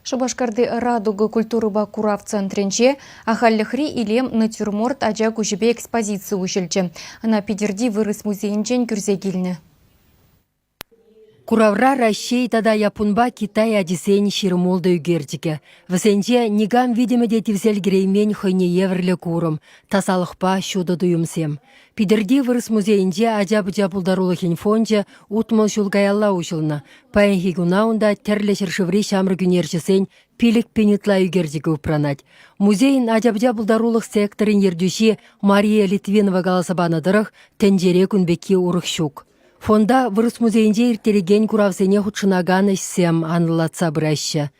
Шупашкарти «Радуга» культурӑпа курав центрӗнче Ахальлӗхри илем натюрморт ача куҫӗпе экспозици уҫӑлчӗ. Ӑна Питӗрти вырӑс музейӗнчен кӳрсе килнӗ. Куравра Раҫҫей тата Япунпа Китай ачисен 26 ӳкерчӗкӗ. Вӗсенче никам витӗмӗ те тивсе ӗлкӗреймен хӑйне евӗрлӗ курӑм, тасалӑхпа ҫутӑ туйӑмсем. Питӗрти вырӑс музейӗнче ача-пӑча пултарулӑхӗн фончӗ 60 ҫул каялла уҫӑлнӑ. Паянхи куна унта тӗрлӗ ҫӗршыври ҫамрӑк ӳнерҫӗсен 5000 ытла ӳкерчӗкӗ упранать. Музейӗн ача-пӑча пултарулӑх секторӗн ертӳҫи Мария Литвинова каласа панӑ тӑрӑх, тӗнчере кун пекки урӑх ҫук. Фонда вырӑс музейӗнче ирттерекен куравсене хутшӑнакан ӗҫсем анлӑлатса пыраҫҫӗ.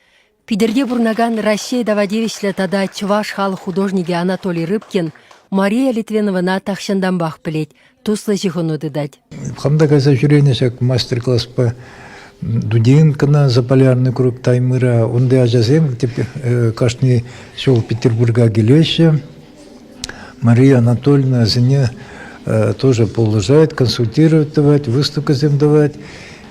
Питӗрте пурӑнакан Раҫҫей тава тивӗҫлӗ тата чӑваш халӑх художникӗ Анатолий Рыбкин Мария Литвиновӑна тахҫантанпах пӗлет, туслӑ ҫыхӑну тытать. Хам та кайса ҫӳренӗ ҫак мастер-класпа Дудинкӑна, Заполярный круг Таймыра. Унти ачасем кашни ҫул Петербурга килеҫҫӗ. Мария Анатольевна вӗсене тоже пулӑшать, консультировать тӑвать, выставкӑсем тӑвать.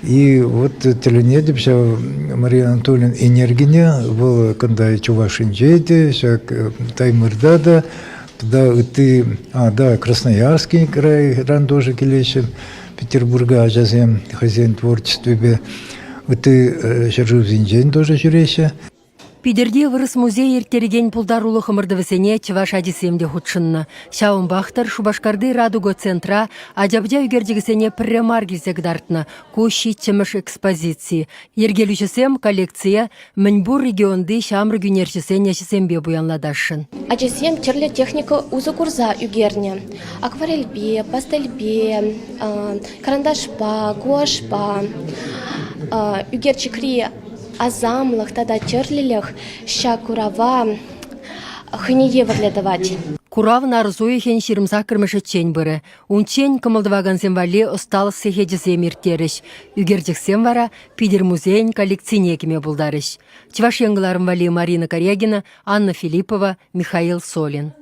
И вот тӗлӗнетӗп ҫав Мария Анатольевна энергине, вӑл кунта Чувашинче те, ҫак Таймырта та, тата ытти, а, да, Красноярский крайран тоже килеҫҫӗ Петербурга ачасем хӑйсен творчествипе, ытти ҫӗршывсенчен тоже ҫӳреҫҫӗ. Питӗрти вырӑс музейӗ ирттерекен пултарулӑх ӑмӑртӑвӗсене чӑваш ачисем те хутшӑннӑ. Ҫавӑнпах-тӑр Шупашкарти «Радуга» центра ача-пӑча ӳкерчӗкӗсене пӗрре мар килсе кӑтартнӑ. Ку ҫиччӗмӗш экспозици. Йӗркелӳҫӗсем коллекцие мӗнпур регионти ҫамрӑк ӳнерҫӗсен ӗҫӗсемпе пуянлатасшӑн. Ачасем тӗрлӗ техника усӑ курса ӳкернӗ. Акварельпе, пастельпе, кӑранташпа, гуашьпа. Ӳкерчӗкри Асамлӑх тата тӗрлӗлӗх ҫак курава хӑйне евӗрлӗ тӑвать. Курав нарӑс уйӑхӗн 28-мӗшӗччен пырӗ. Унччен кӑмӑл тӑвакансем валли ӑсталӑх сехечӗсем ирттерӗҫ. Ӳкерчӗксем вара Питӗр музейӗн коллекцине кӗме пултарӗҫ. Чӑваш Ен кӑларӑм валли Марина Карягина, Анна Филиппова, Михаил Солин.